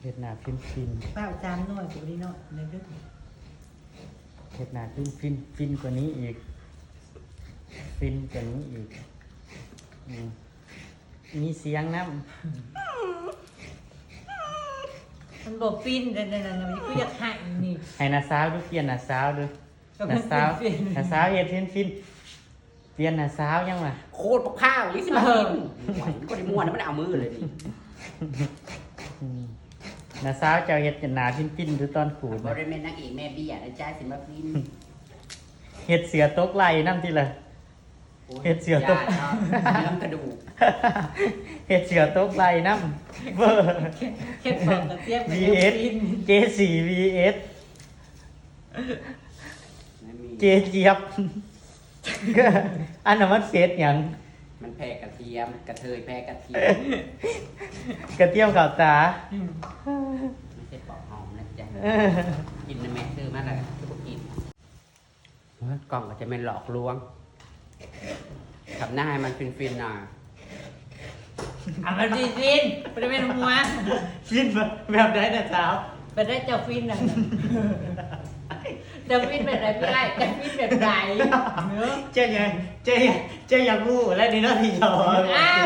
ເຮັດໜ້າຟິນໆ ເວົ້າສາມໜ່ວຍກໍບໍ່ໄດ້ນ້ອຍເດີ ເຮັດໜ້າຟິນໆ ຟິນກວ່ານີ້ອີກ ຟິນກວ່ານີ້ອີກ ອືມ ມີສຽງນຳ ມັນບໍ່ຟິນເດ້ ນັ້ນ ນັ້ນ ຄືຢາກໃຫ້ນີ້ ໃຫ້ນ້າສາວດູ ປ່ຽນໜ້າສາວດູ ໜ້າສາວ ໜ້າສາວເຮັດຟິນໆ ປ່ຽນໜ້າສາວຍັງວະ ໂຄດບັກພ້າວນີ້ຊິມາກິນ ໂອ້ຍ ມັນບໍ່ໄດ້ມ່ວນນຳ ມັນເອົາມືເລີຍນີ້ ອືມ ນ້າສາວເຈົ້າເຮັດໜ້າຟິນໆ ຢູ່ຕອນຂູດ ບໍ່ໄດ້ແມ່ນນາງເອກແມ່ເບ້ຍນະຈ້າ ຊິມາຟິນ ເຮັດເສືອຕົກໄລ່ນຳຕິລະ ໂອ້ຍ ເຮັດເສືອຕົກ ຢ້ານເນາະ ເລື່ອງກະດູກ ເຮັດເສືອຕົກໄລ່ນຳ ເວີ ເຮັດຂອງກະຕຽມ ວີເອັສ ເຈສີ່ ວີເອັສ ເຈຈຽບ ອັນນັ້ນມັນເປັນຫຍັງ ມັນແພ້ກະຕຽມ ກະເທີຍແພ້ກະຕຽມ ກະຕຽມເຂົ້າຕາ ອືມ ມັນເປັນປອກຫອມນະຈ໊ະ ເອີ ກິນນະແມ່ ຊື້ມາແລ້ວຄືບໍ່ກິນ ໂອ້ຍ ກ້ອງກໍຈະແມ່ນຫຼອກລວງ ທຳໜ້າໃຫ້ມັນຟິນໆ ນະ ອ່ະ ມັນຟິນໆ ບໍ່ໄດ້ແມ່ນຫົວ ຟິນແບບໃດນະສາວ ແບບໃດເຈົ້າຟິນນະ ເຈົ້າຟິນແບບໃດພີ່ອ້າຍ ເຈົ້າຟິນແບບໃດ ເຈົ້າຢາກ ເຈົ້າຢາກ ເຈົ້າຢາກຮູ້ແລ້ວນີ້ເນາະ ທີ່ເຈົ້າ ອ້າວ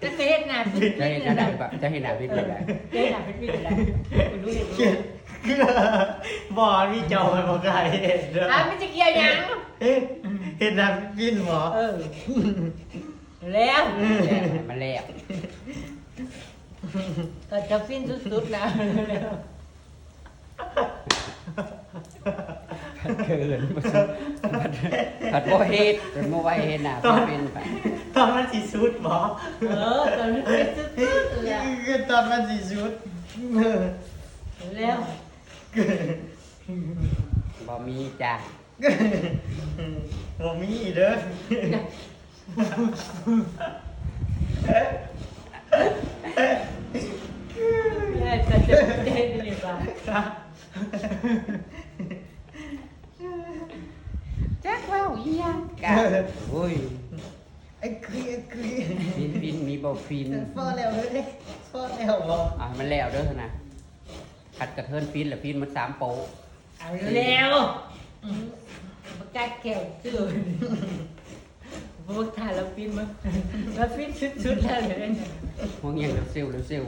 ເຈົ້າຊິເຮັດໜ້າຟິນໆ ເຈົ້າເຮັດໜ້າ ນະ ເຈົ້າເຮັດໜ້າຟິນແບບໃດ ເຈົ້າເຮັດໜ້າຟິນໆ ແບບໃດ ບໍ່ ມີເຈົ້າມັນບໍ່ກາຍເຮັດເດີ ອ້າວ ມັນຈະກ່ຽວຫຍັງ ເຮັດ ເຮັດໜ້າຟິນບໍ່ ເອີ ແລ້ວ ແລ້ວ ມັນແລ້ວ ກໍຈະຟິນສຸດໆ ແລ້ວ ເກີນ ພັດ ພັດບໍ່ເຮັດ ເປັນບໍ່ໄຫວເຮັດໜ້າ ຕອນ ເປັນໄປ ຕອນມັນຊິສຸດບໍ່ ເອີ ຕອນມັນຊິສຸດໆ ແລ້ວ ຄືຕອນມັນຊິສຸດ ແລ້ວ ບໍ່ມີຈ້າ ບໍ່ມີເດີ ຍາຍກໍເຈັບເຈັບນີ້ວ່າ ຈັກເວົ້າອີ່ຫຍັງກະ ໂອ້ຍ ໄອ້ກຣີ ໄອ້ກຣີ ຟິນ ຟິນ ມີບໍ່ຟິນ ພໍແລ້ວເລີຍ ພໍແລ້ວບໍ່ ອ່າ ໃຫ້ມັນແລ້ວເດີຫັ້ນນະ ຄັນກະເທີນຟິນລະ ຟິນໝົດສາມໂປະ ເອົາແລ້ວ ອືມ ປະກາດແກ້ວຊື່ ບໍ່ຖ້າລາວປິ່ນມາ ລາວປິ່ນສຸດໆແລ້ວເດ ຫ່ວງຫຍັງ ເລັວເຊວ ເລັວເຊວ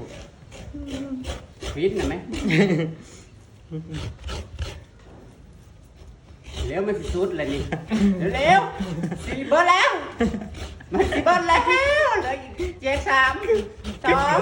ປິ່ນນະແມ່ ເລັວ ມັນຊິສຸດແລ້ວນີ້ ເລັວໆ ຊິເບິດແລ້ວ ມັນຊິເບິດແລ້ວ ເຫຼືອອີກເຈັດ ສາມ ສອງ